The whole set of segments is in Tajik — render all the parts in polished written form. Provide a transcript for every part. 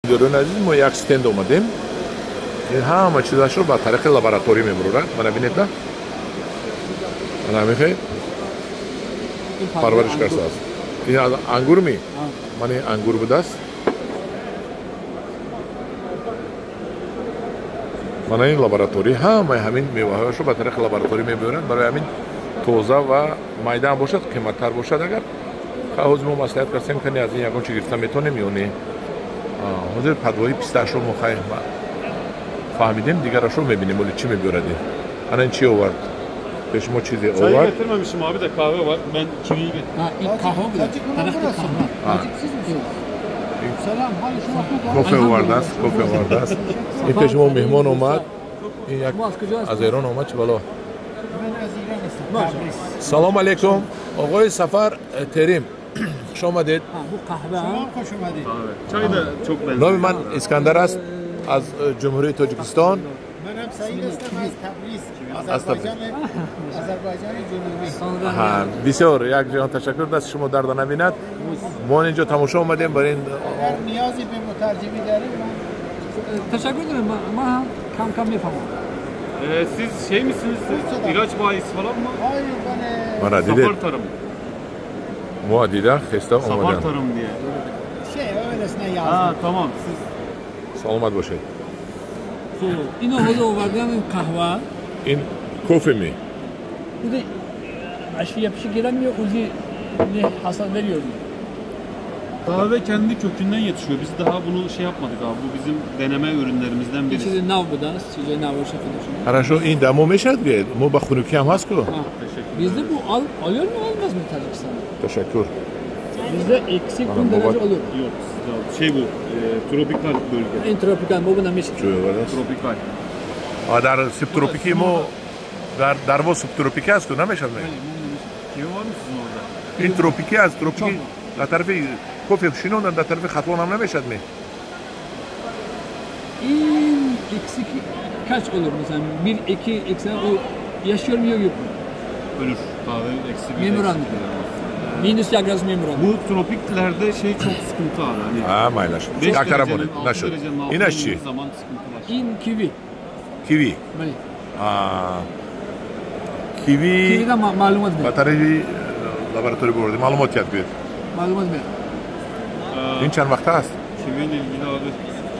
Дӯстони азиз, мо як стенд омадем. Ин ҳама чизашро ба тариқи лаборатория мебурад. Мана бинед, мана мехоҳед парвариш кардааст. Ин ангур ми? Мана ин ангур будааст. Мана ин лаборатория ҳамаи ҳамин меваҳояшро ба тариқи лаборатория мебиёранд. Барои ҳамин тоза ва майда ҳам бошад, қиматтар бошад. Агар ҳозир мо маслиҳат кардем, кани аз ин ягон чи гирифта метавонем ё не. Ҳозир падвои пистаашро мо фаҳмидем, дигарашро мебинем, оли чӣ мебиёрад. Ана ин чӣ овард? Пеш мо чизе Çayı овард. Getirmemişim abi de kahve var. Ben kiviyi getirdim. Ha, ilk kahve bu. Darахти kahve. Кофе овардааст, кофе овардааст. Ин пеши мо меҳмон омад. Ин як аз Эрон омад, чӣ бало. Салом алейкум, оғои Сафар Терим. Хуш омадед. Ha, bu kahve. Хуш омадед. Kahve. Çay da çok benziyor. Номи ман Искандар аст аз Ҷумҳурии Тоҷикистон. من هم سعید هستم از تبریز. از تبریز. آذربایجان جنوبی. Sonra Ҳа, бисёр як ҷаҳон ташаккур, даст шумо дарда набинад. Мо инҷо тамошо омадем барои ин. اگر نیازی به مترجمی داریم من Teşekkür ederim. Ben کم کم میفهمم. Siz şey misiniz? Siz ilaç bayisi falan mı? hayır ben Мана дидед, Safar tarım. мо дида хеста Safar омадам. tarım diye. Şey öylesine yazdım. Ha tamam siz Саломат бошед. خب اینو حالا آوردم این قهوه. Ин кофе ми? Bu da aşı yapışı gelemiyor. Uzi ne hasar veriyor diyor. Kahve kendi kökünden yetişiyor. Biz daha bunu şey yapmadık abi. Bu bizim deneme ürünlerimizden Bir birisi. چیز نو بوده است. چیز نو şekilde. Хорошо, ин дамо мешавад ге? Мо ба хунукӣ ҳам ҳаст ку. Teşekkür. Bizde bu al, alıyor mu almaz mı Tacikistan'da? Ташаккур. Bizde eksi Bana 10 derece baba- olur. Yok sizde abi. Şey bu tropikal bölge. En tropikal bu buna meşhur. Чӯй овардааст. Tropikal. А дар субтропикӣ мо дар дарво субтропикӣ аст ку, намешавад ме? Kivi var mı sizin orada? Ин тропикӣ аст, тропикӣ дар тарафи кофе шинондан, дар тарафи Хатлон ҳам намешавад ме? İn eksi kaç olur mesela? 1, 2, eksi o yaşıyor mu yok yok mu? Ölür. Kahve eksi bir. Memur eksi anladım. bir. Minus yaklaşık memur anladım. Bu tropiklerde şey çok sıkıntı abi. Hani А, майлаш. 5 Як тараф derecenin, монед? 6 Нашуд. derecenin altına Инаш чӣ? indiği zaman sıkıntı başlıyor. İn kivi. Киви. Bale. А, киви. Kivi'den malumat ба ver. тарафи лаборатория бурдем. Маълумот ёд биёд. Malumat ver. Ин чанд вақта аст? Kiviyle ilgili abi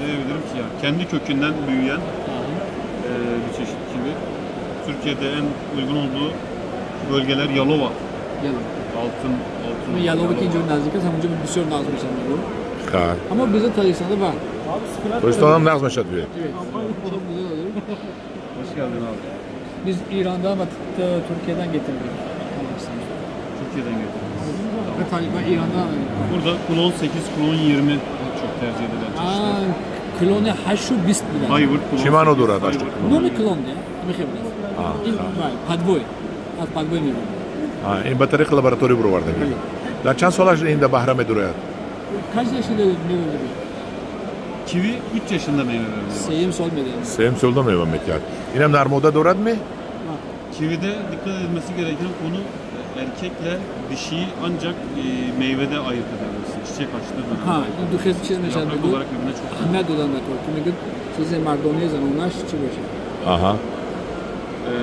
ne diyebilirim ki ya? Kendi kökünden büyüyen bir çeşit kivi. Türkiye'de en uygun olduğu bölgeler Yalova. Yalova. Altın, altın. Ama Yalova ikinci nazik است همونجا بسیار ناز میشن میگو. Ха. Ama bizde Tacikistan'da var. Тоҷикистон ҳам нағз мешавад биёд. Evet. Çok güzel olur. Hoş geldin abi. Biz İran'dan ve Türkiye'den getirdik. Tacikistan'a. Türkiye'den getirdiniz. Ve ve İran'dan. Burada klon 8, klon 20 çok tercih edilen çeşitler. Aa, klonu 8 و 20 بودن. Hayward klon Чӣ маъно 8, дорад Hayward ҳашту klon نوم 20. klon diye. میخوای این بله پدوی از پدوی میبینم. А, ин ба тариқи лаборатория буровардагӣ. Дар чанд солаш ин да баҳра медурояд? Kaç yaşında meyve veriyor? Kivi 3 yaşında meyve vermeye başlıyor. Seyim sol meyve. Сеюм солда мева метиҳад. Инам нармода дорад ме? Kivide dikkat edilmesi gereken konu erkekle dişiyi ancak meyvede ayırt edebilirsin. Çiçek açtığı dönemde. Ha, این دو خیلی چیز میشن Yaprak بگو. olarak birbirine çok اهمیت دادن در کار که میگه چیز مردانه زنانش چی باشه؟ Аҳа. E,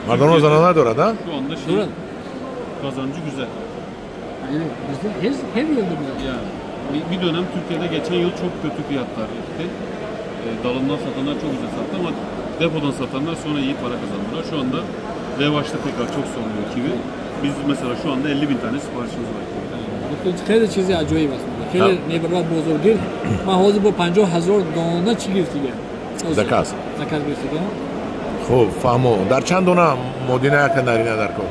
Мардона занона надорад, а? Şu anda şey Doğru. kazancı güzel. Yani bizde her yılda güzel. Yani bir dönem Türkiye'de geçen yıl çok kötü fiyatlar etti. Dalından satanlar çok güzel sattı ama depodan satanlar sonra iyi para kazandılar. Şu anda revaçta tekrar çok soruluyor kivi. Biz mesela şu anda 50 bin tane siparişimiz var kividen. خیلی چیزی عجایب است. خیلی میبرد بزرگی. من حاضر با 50,000 دانه چی گرفت دیگه؟ Заказ. Заказ گرفت دیگه. Хуб, фаҳмо. Дар чанд дона модина яка нарина дар кор?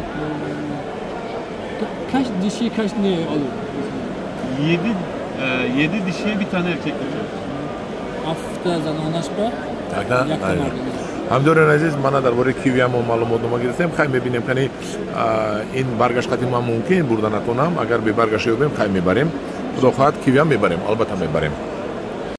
Kaç dişi kaç ne olur? 7 7 dişiye bir tane erkek dikiyor. Hafta zanонаш ба Така, як нарина. мардона. Ҳамдорон азиз, мана дар бораи кивиам мо маълумотнома гирифтем. Хай, мебинем, кани ин баргаш қати ман мумкин бурда натонам. Агар бебаргаш ёбем, хай, мебарем. Худо хоҳад, кивиам мебарем, албатта мебарем.